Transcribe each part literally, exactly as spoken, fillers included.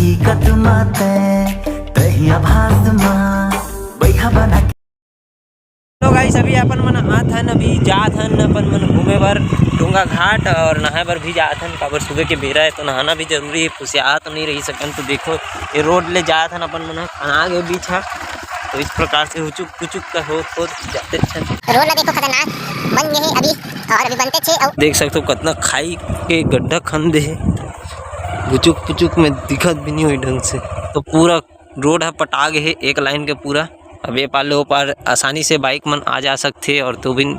हकीकत मा तै तहिया भास मा बैहा बना के। तो गाइस, अभी अपन मन आत हन, अभी जात हन अपन मन घूमे बर डोंगा घाट और नहाए बर भी जात हन, काबर सुबह के बेरा है तो नहाना भी जरूरी है, पुसियात नहीं रही सकन। तो देखो, ये रोड ले जात हन अपन मन, कहाँ गए बीच है, तो इस प्रकार से हुचुक पुचुक का होत होत जाते छन। रोड ला देखो, खतरनाक बन गए है अभी, और अभी बनते छे। और देख सकते हो, कितना खाई के गड्ढा खन दे है, गुचुक पुचुक में दिखत भी नहीं हुई ढंग से। तो पूरा रोड ह पटा गे हे एक लाइन के पूरा। अब ए पार ले ओ पार आसानी से बाइक मन आ जा सकथे और तो भी म-,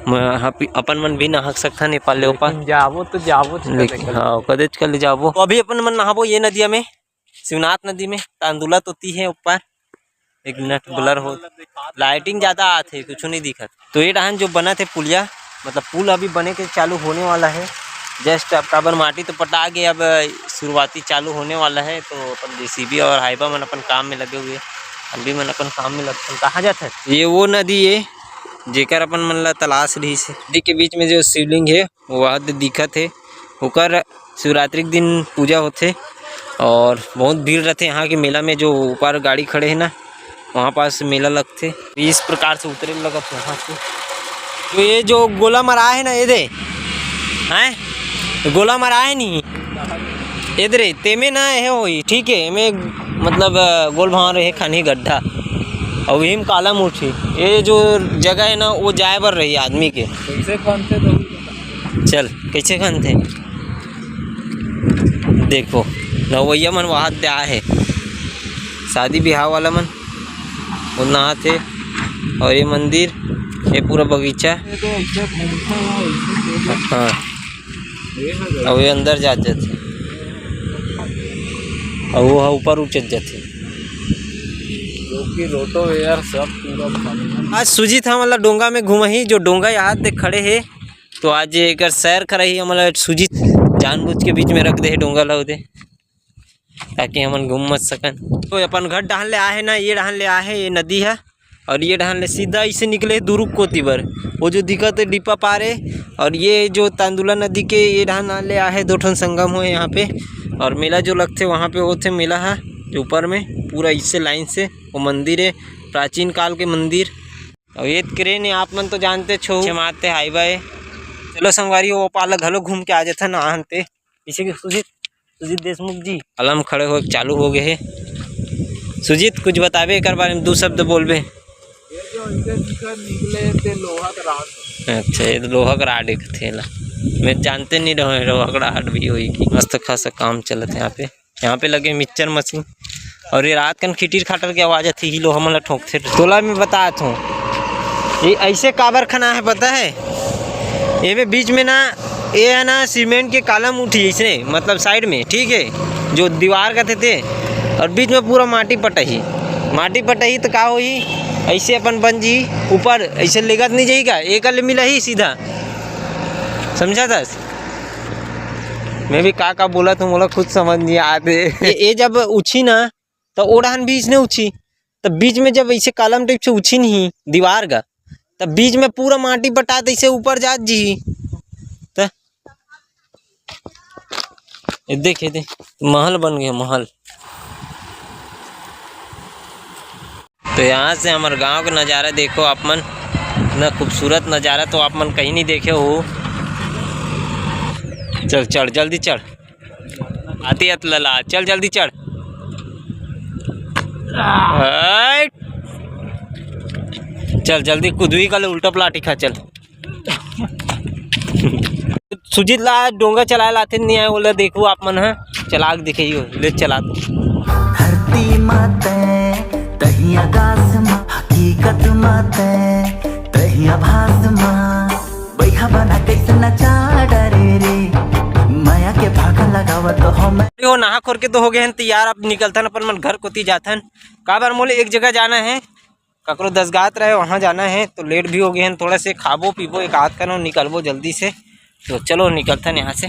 ह-, अपन मन भी नहा सकथन ए पार ले ओ पार। लेकिन जाबो तो जाबो, लेकिन हाँ, कदेच कर ले जाबो। तो अभी अपन मन नहाबो ये नदिया में, शिवनाथ नदी में। तांदुला तो ती है ऊपर, एक मिनट, ब्लर हो, लाइटिंग ज़्यादा आत है, कुछ नहीं दिखत। तो ये डहान जो बनत हे पुलिया, मतलब पुल अभी बने के चालू होने वाला है। जस्ट अब काबर माटी तो पटा गए, अब शुरुआती चालू होने वाला है। तो अपन जेसीबी और हाइबा मन अपन काम में लगे हुए, हम भी मन अपन काम में लगथन। कहाँ जात है? ये वो नदी है जेकर अपन मन ला तलाश रही से। नदी के बीच में जो शिवलिंग है वो वहाँ दे दिखत है। ओकर शिवरात्रि के दिन पूजा होथे और बहुत भीड़ रहथे यहाँ के मेला में। जो ऊपर गाड़ी खड़े है ना, वहाँ पास मेला लगथे। इस प्रकार से उतरे लगत है वहाँ से। तो ये जो गोला मरा है ना, ये दे, हैं, तो गोला मरा है नहीं, ये दे रे, तेमे ना ये होई, ठीक है, एमे मतलब, अ, गोल भाव रहे खानी गड्ढा, और वही में काला मुठी। ये जो जगह है ना, वो जाए बर रही आदमी के। कैसे खनथे तो चल, कैसे खनथे? देखो, नवैया मन वहाँ दे आए हे, शादी बिहाव वाला मन, वो नहात हे। और ये मंदिर, ये पूरा बगीचा। ये तो ऐसे घूमता है, ऐसे घूमता है। हाँ, ये है और ये अंदर जात जाथे, और वो ह ऊपर उचत जाथे। जो कि रोटो है यार, सब पूरा पानी। आज सुजीत हमन ला डोंगा में घुमाही, जो डोंगा यहाँ दे खड़े हे। तो आज एकर सैर कराही हमन ला सुजीत, जानबूझ के बीच में रख दे हे डोंगा ला ओदे, ताकि हमन घूम मत सकन। तो अपन घर डहान ले आए हे ना, ये डहान ले आए हे, ये नदी है, और ये डहान ले सीधा इसे निकले दुरुग कोती बर, वो जो दिखत है डिप्पा पार है। और ये जो तांदुला नदी के ये डहान ले आए हे, दो ठन संगम हो यहाँ पे। और मेला जो लगथे वहाँ पे होथे मेला है, जो ऊपर में पूरा इससे लाइन से वो मंदिर है, प्राचीन काल के मंदिर। और ये क्रेन है, आप मन तो जानते छो, छे मारते हाई बाय। चलो संगवारी, वो पाला घलो घूम के आ जाथन आहन ते। इसे के सुजीत, सुजीत देशमुख जी। कलम खड़े हो चालू हो गए हे। सुजीत, कुछ बताबे एकर बारे में, दू शब्द बोलबे। ये जो इधर निकल निकले ते लोहा का राड है। अच्छा, ये तो लोहा का राड एक थे ला। मैं जानते नहीं रहे लोहा का राड भी होई कि। मस्त खासा काम चलत है यहाँ पे। यहाँ पे लगे मिक्सचर मशीन, और ये रात कन खिटिर खाटर के आवाज आती ही, लोहा मन ला ठोंकथे। तोला मैं बतात हूँ, ये ऐसे काबर खना है पता है? ये में बीच में ना, ये है ना सीमेंट के कालम उठी इसने, मतलब साइड में, ठीक है, जो दीवार का थे, थे, और बीच में पूरा माटी पटही। माटी पटही तो का होही, ऐसे अपन बन जी ऊपर, ऐसे लेगत नहीं जाही का, एक ले मिला ही सीधा, समझा था? मैं भी का का बोला तुम बोला, खुद समझ नहीं आते। ये, ये जब उछी ना, तो ओढ़ान बीच ने उछी, तो बीच में जब ऐसे कालम टाइप से उछी नहीं दीवार का, तब बीच में पूरा माटी बटा, तो इसे ऊपर जात जी। तो ये देखे थे, महल बन गया, महल। तो यहाँ से हमारे गांव का नज़ारा देखो आप मन, इतना खूबसूरत नज़ारा तो आप मन कहीं नहीं देखे हो। चल चढ़, जल्दी चढ़, आती है लला, चल जल्दी चढ़। हाइट। चल जल्दी, कुदवी का ले उल्टा पलाटी खा, चल। सुजीत ला डोंगा चलाए लाते नहीं आए, बोला देखो आप मन है, चला के दिखाइयो, ले चला। धरती माते तही आकाश मा, हकीकत माते तही आभास मा, बैहा बना कैसे नचा डरे रे, माया के भागा लगावत हो मैं। यो नहा खोर के तो हो गए हैं तैयार, अब निकलथन अपन मन घर कोती जाथन। काबर मोले एक जगह जाना है, ककरो दस गात रहे, वहाँ जाना है, तो लेट भी हो गए हैं थोड़ा से। खाबो पीबो, एक आध कनो निकलबो जल्दी से। तो चलो निकलथन यहाँ से।